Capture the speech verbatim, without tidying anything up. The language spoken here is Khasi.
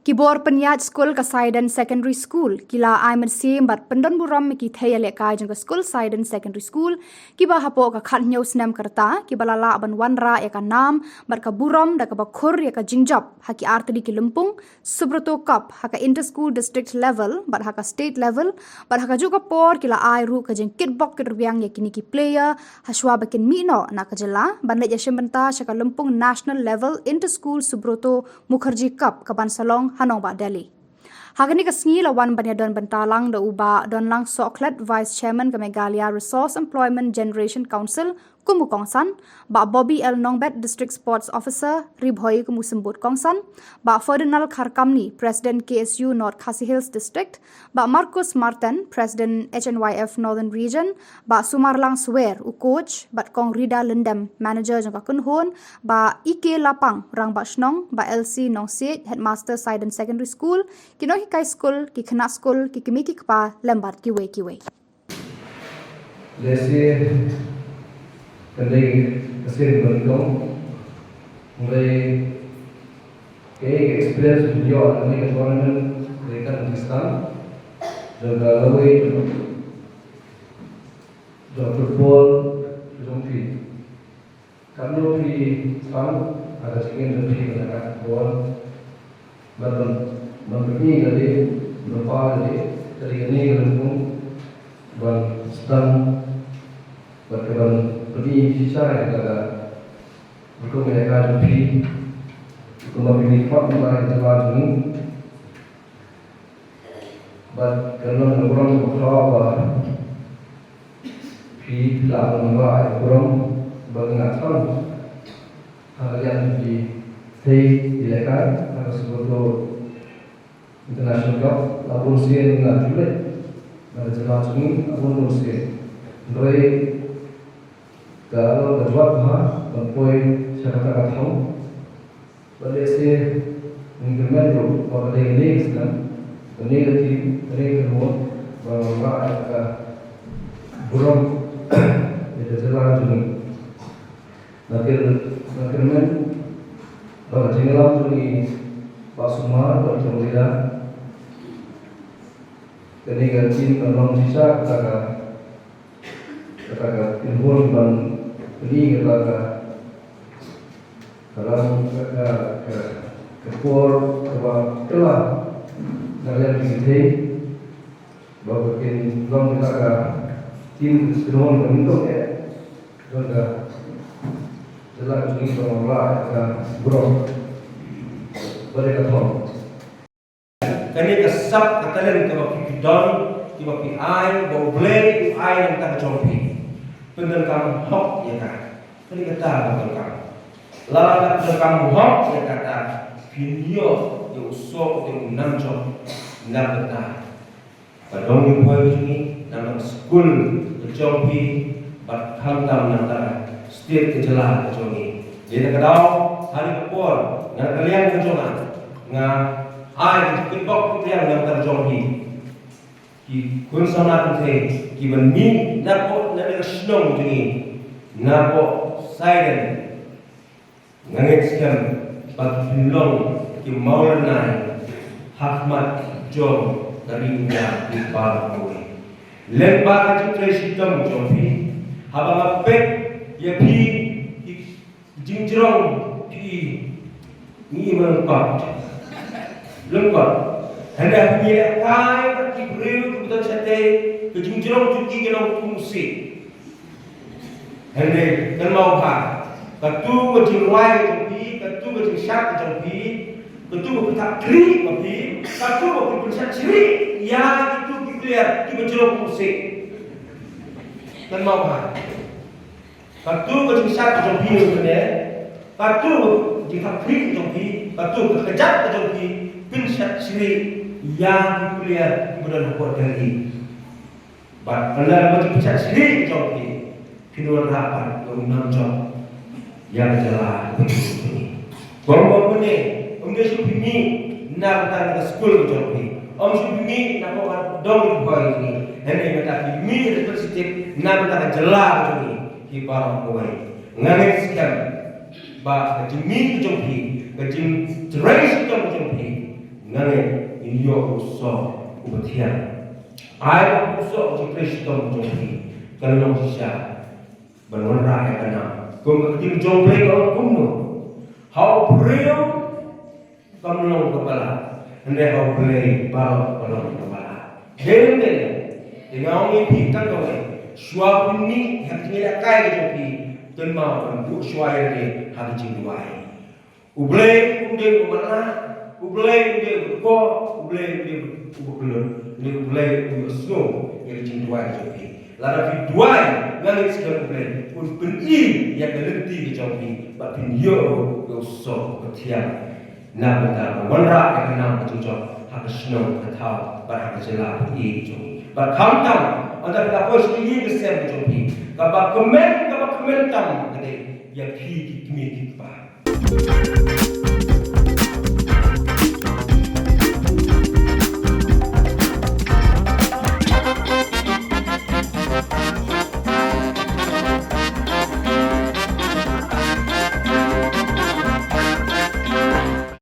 Ki bor pynïaid skul ka Saiden Secondary School ki la ai mynsiem bad pyndon burom ïa ki thei ïalehkai jong ka skul Saiden Secondary School, kiba hapoh ka khathynñiew snem ka rta kiba la lah ban wanrah ïa ka nam bad ka burom da kaba khur ïa ka jingjop ha ki artylli ki lympung Subroto Cup ha ka inter-school district level bad ha ka state level, bad ha kajuh ka por ki la ai ruh ka jingkitbok kitrwiang ïa kine ki player hashwa ba kin mih noh na ka jylla ban leit ïashim bynta sha ka lympung national level inter-school Subroto Mukherjee Cup kaban sa long ha nongbah Delhi. Ha kane ka sngi la wan ban ïadon bynta lang da u Bah Donlang Sohkhlet, Vice Chairman ka Meghalaya Resource Employment Generation Council kum u kongsan, Bah Bobby L Nongbet, District Sports Officer Ri Bhoi kum u symbud kongsan, Bah Ferdinand Kharkamni, President K S U North Khasi Hills District, Bah Marcus Martin, President H N Y F Northern Region, Bah Sumarlang Swer, u coach, bad Kong Rida Lyndem, manager jong ka kynhun, Bah E K Lapang, Rangbah Shnong, Bah L C Nongsiej, Headmaster Saiden Secondary School, ki nonghikai skul, ki khynnah skul, ki kmie ki kpa, lem bad kiwei kiwei. Lehse ka dei ka sien ban kong, hynrei ka experience ban ïoh na kane ka tournament ka dei kaba sdang, jong ka lawei jong football jong phi. Katno phi pang ha ka jingim jong phi ban lehkai football, bad ban, ban pyni lade, ban pang lade, ka dei kane ka lympung ban sdang, bad ka ban pyni shisha ïa ka rukom ïalehkai jong phi, kumba phi khot ïa ka jylla jong ngi. Bad ka long ka burom kaba khraw ba phi la wanrah ïa ka burom ba nga thang ha ka liang ki thei ïalehkai ha ka Subroto International Cup. La bun sien nga ju leit na ka jylla jong ngi, la bun bun sien. Hynrei ka long ka jubab bha ban poi sha kata ka thaw. Bad lehse ngin kyrmen ruh ba ka dei kane ka snem, kane ka team, kane ka kynhun ba wanrah ïa ka burom ïa ka jylla jong ngi. Nga kyr, nga kyrmen ba ka jingïalam jong i Bah Sumar bad i Kong Rida, kane ka team kan long shisha kata ka, kata ka kynhun ban pyni kata ka, ka lam, ka, ka, ka, ka por kaba kylla na ka liang ki thei. Ba ka kin long ka, ka team ka kynhun ka myntoi eh. Don ka jylla ka jong ngi ka wanrah ka burom. Ba dei ka thong. Kane ka sap ka talent kaba phi, phi don, kiba phi ai, ba U Blei u ai na ka bynta ka jong phi. Pyndonkam hok ïa ka. Kane kata kaba donkam. Lada phi donkam hok ïa kata, phin ïoh ïa u soh, ïa u nam jong, na ka bynta ka dong ka poi ka jong ngi, na ka skul ka jong phi, bad khamtam na ka state ka jylla ka jong ngi. Dei na ka daw, ha kane ka por, na ka liang ka jong nga, nga ai ka jingkitbok kitrwiang na ka jong phi. Ki khun samla kynthei, kiban mih napoh na ka shnong jong ngi, napoh Saiden. Nga ngeit skhem ba kin long ki mawlynnai ha khmat jong ka ri India ki baroh kawei. Lyngba ka jingtrei shitom jong phi, haba nga peit ïa phi, ki jingjrong phi, ngi ïa lyngkot. Lyngkot. Hynrei haba ngi lehkai bad ki briew kiba don shatei, ka jingjrong jong ki ka long kum u siej. Hynrei kynmaw bha, katto ka jingrwai ka jong phi, katto ka jingshad ka jong phi, katto ka pynthap khlieh ka phi, katto ka pynshad shrieh ïa kito ki player kiba jrong kum u siej. Kynmaw bha. Katto ka jingshad ka jong phi mynne, katto ka jingthap khlieh ka jong phi, katto ka kjat ka jong phi, pynshad shrieh ïa ki player kiba don hapoh Delhi. Bad pynlong ba ki pynshad shrieh jong phi, phin wanrah pat ïa u nam jong ïa ka jylla. Bym, bym, mynne, ym dei shuh phi mih na ka bynta ka skul ka jong phi, ym shuh phi mih na ka bynta ka dong ka poi jong ngi. Hynrei mynta phi mih representative na ka bynta ka jylla ka jong ngi, ki baroh kawei. Nga ngeit skhem ba ka jingmih ka jong phi, ka jingtrei shitom ka jong phi, Nangta ngin ïoh u soh uba thiang. Ai ba u soh u Khrist u jong phi kan long shisha ban wanrah ïa ka nam. Kum ka ktien jong Blei ka ong kumno? Ha u briew kam long kaba lah, hynrei ha U Blei baroh ka long kaba lah. Dei lem dei lem. Te nga ong ïa phi katto katne, shuwa phin mih ha ka jingïalehkai ka jong phi, kynmaw ban buh shuwa ïa lade ha ka jingduwai. U Blei um dei uba lah, U Blei um dei uba kpoh, U Blei um dei uba kyllut, hynrei U Blei u ïohsngew ïa ka jingduwai ka jong phi. Lada phi duwai, nga ngeit skhem U Blei un pyni ïa ka lynti ka jong phi, bad phin ïoh ïa u soh uba thiang. Na ka bynta ban wanrah ïa ka nam ka jingjop ha ka shnong ka thaw bad ha ka jylla phi jong. Bad khamtam, ynda phi la poi sha ka ïing ka sem ka jong phi, kaba kmen, kaba kmen tam ka dei ïa phi ki kmie ki kpa.